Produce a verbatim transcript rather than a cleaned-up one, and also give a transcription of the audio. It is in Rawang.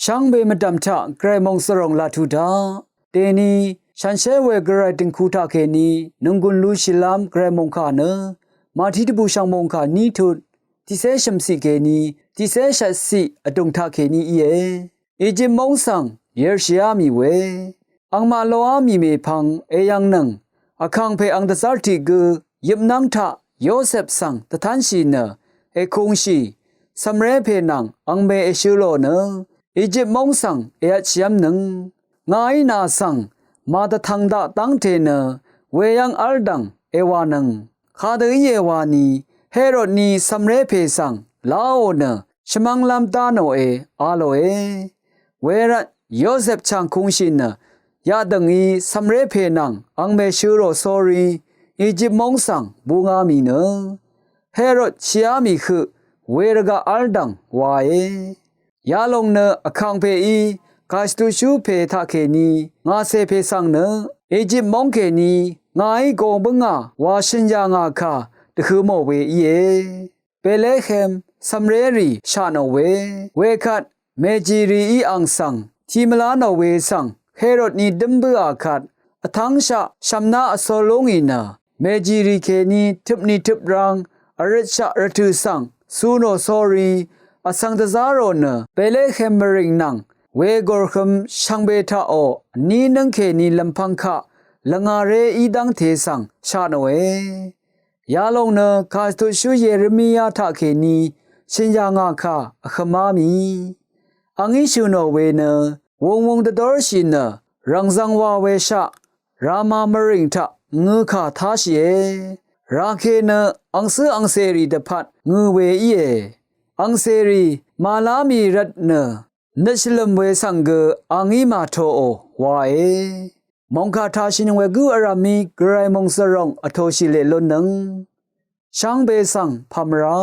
Shvngbe mvdv̀m taq gvray mòngsvròng laq tuq daq. Dèni shànshér we gvray dø̀ngku taqkèní nònggùn lushìlv́m gvray mòngkà nø Màtí dvbùshv̀ng mòngkà ní tut tiqcé shø̀mciq kèní tiqcé shvtciq vdùng taqkèní íe. Ejip móng svng yv̄rshìá mì we angmaq loá mì mèpvng èyv̀ngnøng vkàngpè ang dvzv́r tiq gø yøpnv́ng taq Yosep svng dvtv́nshì nø èkungshì cv̀mré pè nvng angmè èshø̄ lò nø Ejip móng svng èvtshìv́mnøng. Ngàí nà svng màdvtv̀ng daq dv́ngte nø weyv́ng v́ldv̀ng èwànøng. Kadø íe wani Herod ni cv̀mré pè svng láò nø shvmv́nglv́m dá nòe a lòe. Wervt Yosep chàng kungshì nø yadø̀ngí cv̀mré pè nvng angmè shø̄ rò sórí Ejip móng svng búngá mì nø Herod shìá mì høq we rvgaq v́ldv̀ng wae. Yalòng nø vkàngpèí Kàshvtuqshú pè taqkèní ngàcè pè svng nø Ejip móng kèní ngàí gò bǿngà wa shø̀n yà ngà kà dvhø̄ mò we íe. Betlehem cv̀mrérì shà nò we wekvt mèjìrìí ang svng tiq mvlá nò we svng Herod ni dǿm bǿà kvt vtv́ngshaq shv̀mná vsō lúngì nø mèjìrì kèní tøpni tøprang vrøtshaq rvtø̀ svng cu nò sórí vsvng dvzá rò nø Betlehem mvrìng nvng wegòrhøm shvngbe taqò vní nǿng kèní lv̀mpv̄ng kaq lvngàré í dv́ngte svng shà nòe. Yalòng nø Kàshvtuqshú Yeremia taqkèní shø̀n yà ngà kà vhømá mì. Angí shø̀ nò we nø wūngwūng dvdórshì nø rv̀ngzv̄ng wa weshaq Rama mvrìng taq ngø̄ kà táshìe. Rake nø angcǿ angcèrì dvpvt ngø̄ we íe. Angcèrì màlá mì rvt nø nøt shvlø̀m we svng gø angí màtoò wae. Mòngkà tashìnøng we gǿ vrv̀mí gvray mòngsvròng vtōshì leq lúnnøng shvngbe svng pàmvrá